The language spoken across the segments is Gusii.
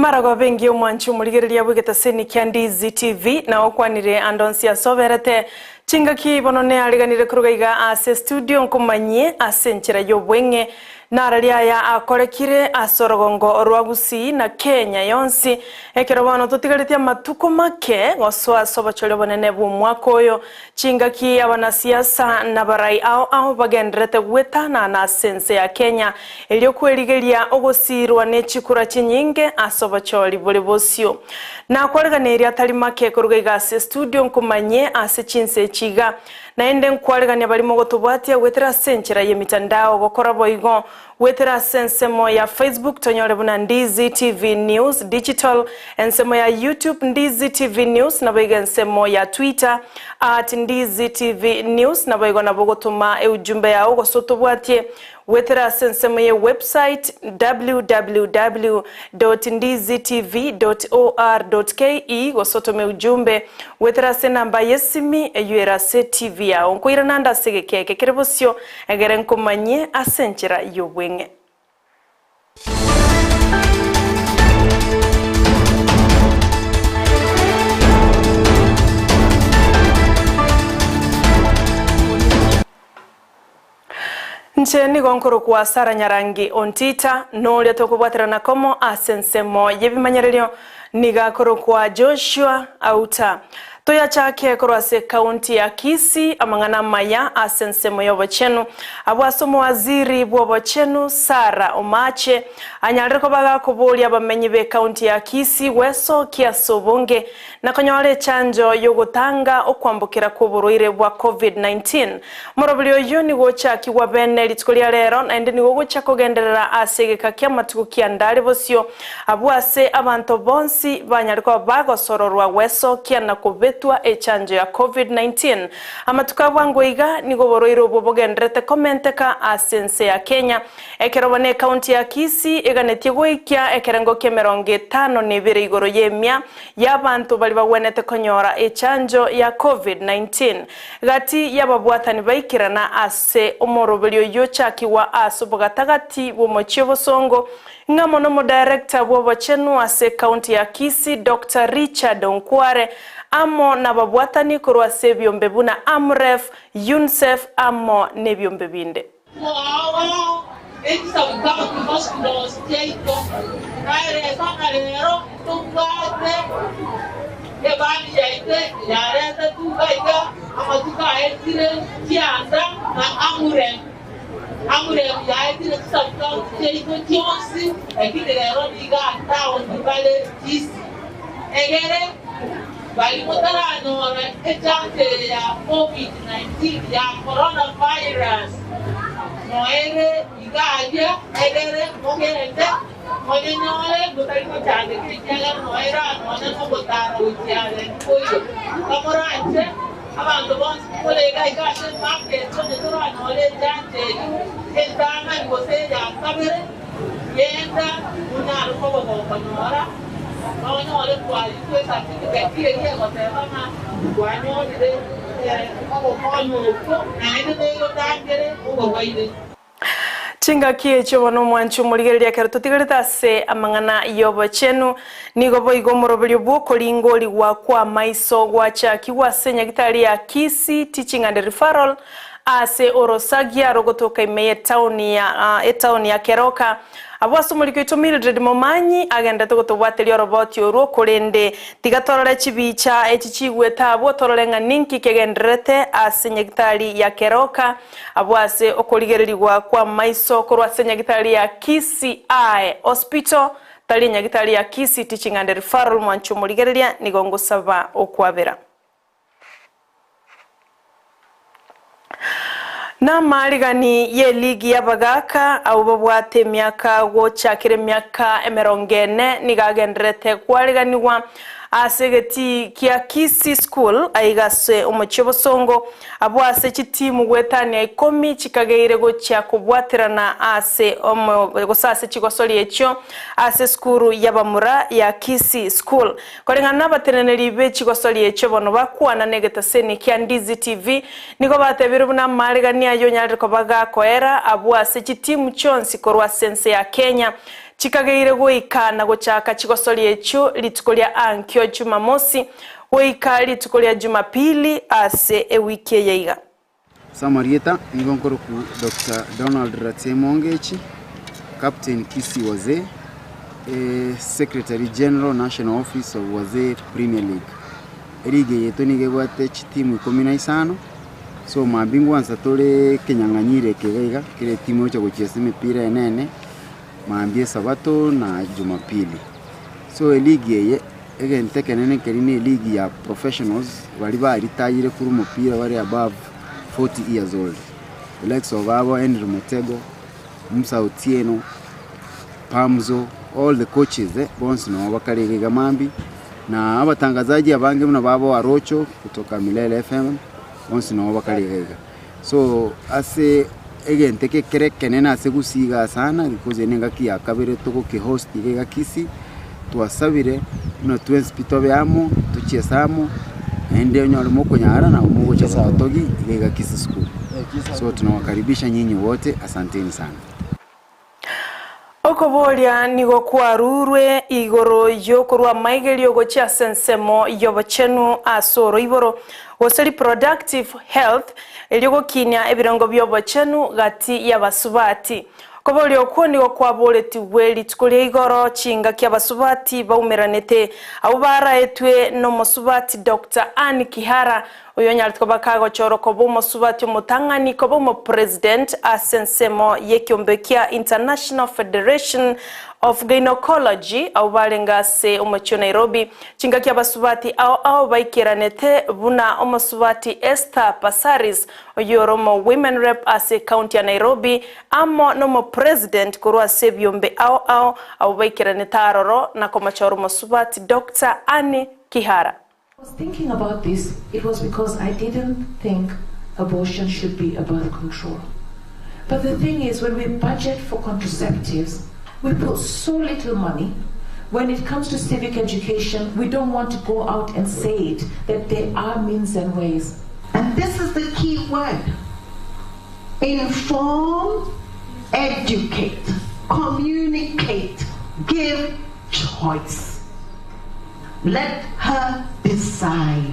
Maragoba engiya omwanchi omorigereria bw'egetaseni kia Ndizi TV na okwanire ande onsi ase oberete. Chingaki bono neariganire koruga iga ase studio nkomanyie ase enchera y'obweng'e Nararia aya akorekire ase orogongo rwa Gusii na Kenya yonsi, ekero bono totigaretie amatuko make gosoa ase obochori obonene bw'omwaka oyo, chingaki abanasiasa nabarai ao ao bagendererete gwetanana ase ense ya Kenya erio kwerigeria ogosiirwa ne chikura chinyinge ase obochori bore bosio. Nakwareganeiri atari make koruga iga ase estudio nkomanyie ase chinsa echi iga. Naende nkwaregania baria mogotobwatia goetera ase enchera y'emitandao gokora boigo goetera ase ensemo ya Facebook tonyore buna Ndizi TV News Digital, ensemo ya YouTube Ndizi TV News naboigo ensemo ya Twitter at Ndizi TV News naboigo nabo ogotoma eujumbe yao gose otobwatie Goetera ase ensemo ye website www.ndizitv.or.ke gose otome ujumbe goetera ase enamba y'esimi eyio ere ase TV yao. Nkoirana ande ase egeka eke kere bosio egere nkomanyie ase enchera y'obweng'e. Inche nigo nkorokwa Sara Nyarangi Ontita, noria tokobwaterana komo ase ensemo y'ebimanyererio nigo akorokwa Joshua Auta. Toyachake korwa ase ekaunti ya Kisii amang'ana amaya ase ensemo y'obochenu. Abwo ase omowaziri bw'obochenu Sarah Omache anyarire koba gakoboria abamenyi b'ekaunti ya Kisii gwesokia ase obonge na konyora echanjo y'ogotanga okwambokera kw'oborwaire bwa Covid-19. Omoroberi oyio nigo ochakigwa bene rituko ria rero, naende nigo ogochia kogenderera ase egeka ki'amatuko kianda are bosio, abwo ase abanto bonsi banyare koba bagosororwa gwesokia na kobetwa echanjo ya Covid-19. Amatuko a bwango iga nigo oborwaire obwo bogendererete komenteka ase ense ya Kenya. Ekero bono ekaunti ya Kisii eganetie goikia ekerengo ki'emerongo 52 igoro y'emia y'abanto baria bagwenerete konyora echanjo ya Covid-19. Gati y'ababwatani baikerana ase omoroberio oyio ochakigwa ase obogatagati bw'omochie obosongo, ng'amo nomodirector bw'obochenu ase ekaunti ya Kisii Doctor Richard Onkware amo nababwatani korwa ase ebiombe buna Amref, Unicef amo nebiombe binde. Koawa echisabukabu hospitals chiaito, naereta ng'a rero ntobwate ebandi yaito yaretetwe iga iga amatuko aetire chianda na Amref. Amref yaetire chisabukabu chiaito chionsi lakini rero niga town bare Kisii. Egere baria motaranyora echanjo eye ya Covid 19 ya corona virus noere iga aria egere mogende monyenyore motari gochandeka ekiagera noere aa nonya nogotara gochia are nkoiyo. Kamoranche abanto bonsi more iga iga ase emarket onye toranyore echanjo eyio entang'ani gose eya kabere Genda onyare koba gokonyora, nonyore kwarikwa esatifiketi eria egoteba ng'a kwanyorire ogokonywa okwo, naende negotangere oborwaire. Chingaki echio bono omwanchi omorigereria ekero totigarete ase amang'ana y'obochenu, nigo boigo omoroberio bw'okoringorigwa kw'amaiso gwachakigwe ase nyagitari ya Kisii Teaching and Referral Ase orosagia rogotoka ime y'etaoni ya etaoni ya Keroka, abwo ase omoriki oito Mildred Momanyi agenderete gotobwateria oroboti orwo, korende tiga torore chibicha echi chigwete abwo torore ng'a ninki kegendererete ase nyagitari ya Keroka abwo ase okorigererigwa kw'amaiso korwa ase nyagitari ya Kisii Eye Hospital tari enyagitari ya Kisii Teaching and Referral mwanche omorigereria nigo ngosaba okwabera. Namarigani y'eligi y'abagaaka abwo babwate emiaka gochakera emiaka emerongo ene nigo agendererete kwariganigwa ase egetii kia Kisii School aiga ase omochie obosongo abwo ase chitimu goetania ikomi chikageire gochia kobwaterana ase gose ase chigosori echio ase esukuru y'abamura ya Kisii School. Koreng'ana nabateneneri be chigosori echio bono bakwana negetaseni kia Ndizi TV, nigo batebire buna amaregani ayio onyarire koba gakoera abwo ase chitimu chionsi korwa ase ense ya Kenya. Chikageire goika na gochaka chigosoria echio rituko ria ankio Jumamosi goika rituko ria Jumapili ase ewiki eye iga. Ase amarieta nigo nkorokwa Doctor Donald Ratemo Ongechi, Captain Kisii Wazee, Secretary General National Office of Wazee Premier League. Eligi eye yaito nigo ebwate chitimu ikomi na isano, so mambia ngwansa tore ekenyang'anyiro eke iga iga, kera etimu egocha gochiesa emepira enene. Mambia Esabato na Jumapili. So eligi eye, egento ekenene nkeri na eligi ya professionals baria baritayire korwa omopira bare above 40 years old. The likes of abo Henry Mutego, Musa Otieno, Pamzo, all the coaches eh, bonsi nabo bakare iga iga mambia, na abatangazaji abange buna babo Arocho kutoka Milele FM, bonsi nabo bakare iga iga. So ase egento eke kere ekenene ase gusii igaa sana because eye nengaki ya kabere togoki host iga iga Kisii, twasabire buna twensi pi tobe amo, tochiese amo, naende onyore mokonyara nabo mogocha gototogi iga iga Kisii school. So tunawakaribisha nyinyi wote, asanteni sana. Okoboria nigo kwarurwe igoro y'okorua amaigerio gochia ase ensemo y'obochenu ase oroiboro, gose reproductive health, erio gokinia ebirengo bi'obochenu gati y'abasubati. Okoboria okwo nigo kwaboretigwe rituko ria igoro chingaki abasubati baumeranete, abwo baraetwe nomosubati Doctor Anne Kihara Oyonyarete koba kagochorwa koba omosubati omotang'ani koba omopresident ase ensemo y'ekiombe kia International Federation of Gynecology abwo barenge ase omochie o Nairobi. Chingaki abasubati ao ao baikeranete buna omosubati Esther Passaris oyio ore omo Women Rep ase ecounty ya Nairobi amo nomopresident korwa ase ebiombe ao ao abwo baikeranete aroro na komochora omosubati Doctor Anne Kihara. Was thinking about this, it was because I didn't think abortion should be a birth control. But the thing is, when we budget for contraceptives, we put so little money. When it comes to civic education, we don't want to go out and say it, that there are means and ways. And this is the key word inform, educate, communicate, give choice. Let her decide.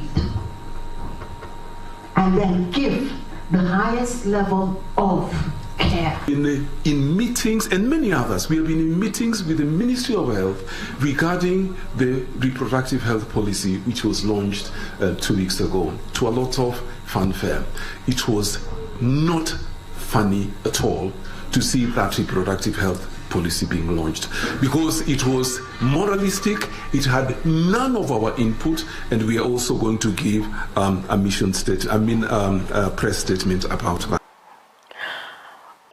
And then give the highest level of care. In, in meetings and many others, we have been in meetings with the Ministry of Health regarding the reproductive health policy, which was launched 2 weeks ago, to a lot of fanfare. It was not funny at all to see that reproductive health policy being launched because it was moralistic, it had none of our input, and we are also going to give a mission state, I mean, a press statement about that.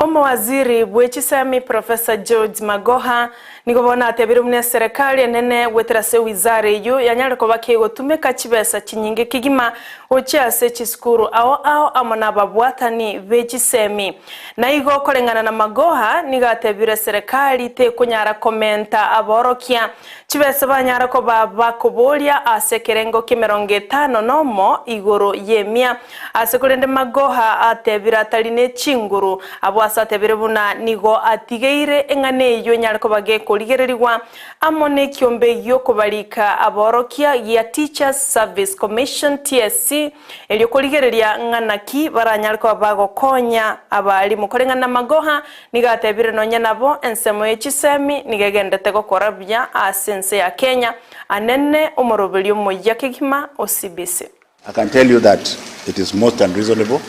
Omowaziri bw'echisemi Professor George Magoha nigo bono atebire buna eserekari enene gwetera ase ewizara eywo yanyare koba kegotumeka chibesa chinyinge kegima gochia ase chisukuru ao ao amo na ababwatani b'echisemi. Na igo koreng'ana na Magoha nigo atebire eserekari tekonyara komenta aborokia chibesa banyara koba bakoboria ase ekerengo kia 51 igoro y'emia ase korende Magoha atebire atari ne chinguru abo ase atebire buna nigo atigeire eng'ana eywo enyare koba gekorigererigwa amo na ekiombe giokobarika aborokia gia Teachers Service Commission TSC erio korigereria ng'ana ki baranyare koba bagokonya abarimu koreng'ana na Magoha nigo atebire nonya nabo ensemo y'echisemi nigo egendete gokora buya ase ense ya Kenya anene omoroberi omoyia kegima o CBC. I can tell you that it is most unreasonable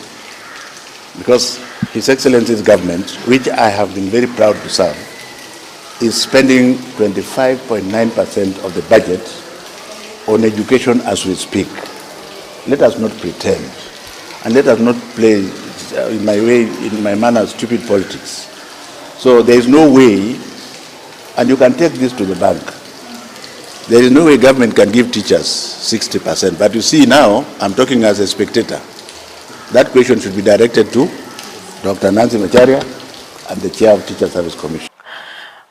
because His Excellency's government, which I have been very proud to serve, is spending 25.9% of the budget on education as we speak. Let us not pretend and let us not play, in my way, in my manner, stupid politics. So there is no way, and you can take this to the bank, there is no way government can give teachers 60%. But you see now, I'm talking as a spectator. That question should be directed to Dr. Nancy Macharia and the chair of Teacher Service Commission.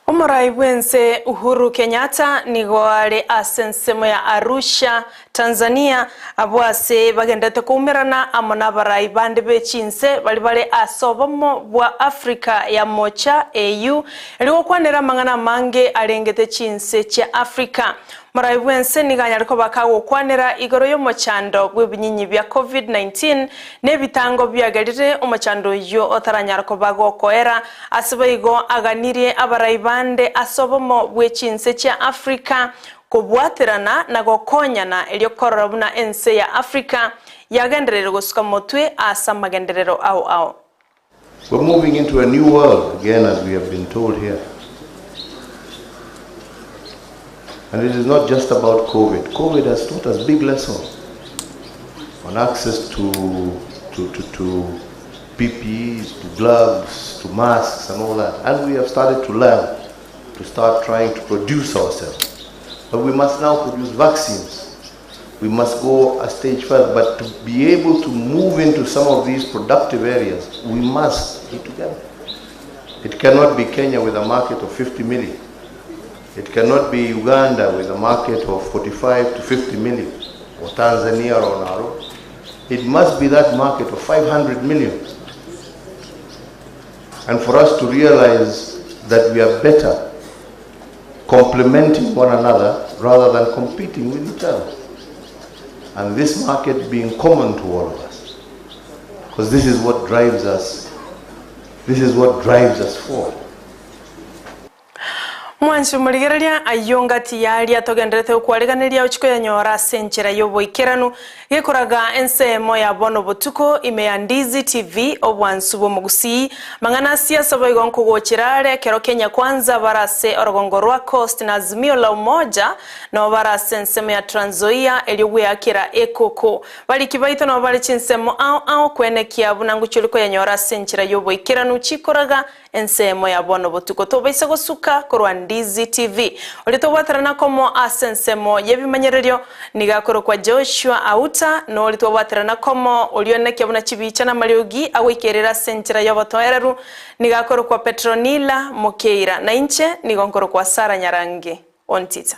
Omorai bwense Uhuru Kenyatta nigo are ase ensemo ya Arusha. Tanzania abwo ase bagenderete koumerana amo nabarai bande be chinse baria bare ase obomo bwa Africa ya Mocha, AU, erio gokwanera amang'ana amange arengete chinse chia Africa. Morai bw'ense nigo anyare koba kagokwanera igoro y'omochando bw'ebinyinyi bia Covid-19 na ebitango biagerire omochando oyio otaranyara koba gokoera. Ase boigo aganirie abarai bande ase obomo bwe chinse chia Africa kobwaterana na gokonyana erio korora buna ense ya Africa yagendereire gosuka motwe ase amagenderero ao ao. We're moving into a new world again as we have been told here. And it is not just about COVID. COVID has taught us big lessons on access to, to, to, to PPEs, to gloves, to masks and all that. And we have started to learn to start trying to produce ourselves. But we must now produce vaccines. We must go a stage further. But to be able to move into some of these productive areas, we must be together. It cannot be Kenya with a market of 50 million. It cannot be Uganda with a market of 45 to 50 million, or Tanzania or Nauru. It must be that market of 500 million. And for us to realize that we are better complementing one another rather than competing with each other. And this market being common to all of us. Because this is what drives us. This is what drives us forward. Mwanche morigereria ayio ngati yaria togenderete gokwariganeria ochie koyanyora ase enchera y'oboikeranu gekoraga ensemo ya bono botuko ime ya Ndizi TV obwansu bw'omogusii mang'ana siasa boigo nkogochera are ekero Kenya Kwanza bare ase orogongo rwa Coast na Azimio la Umoja nabo bare ase ensemo ya Trans Nzoia erio gweakera ekoko Bariki baito nabo bare chinsemo ao ao kwenekia buna ngochia ore koyanyora ase enchera y'oboikeranu chikoraga Ensemo ya bono botuko tobaisa gosuka korwa Ndizi TV. Oria tobwaterana komo ase ensemo y'ebimanyererio nigo akorokwa Joshua Auta, na oria twabwaterana komo oria onekia buna chibicha na amariogi agoikerera ase enchera y'obotoereru nigo akorokwa Petronila Mokeira, na inche nigo nkorokwa Sarah Nyarangi Ontita.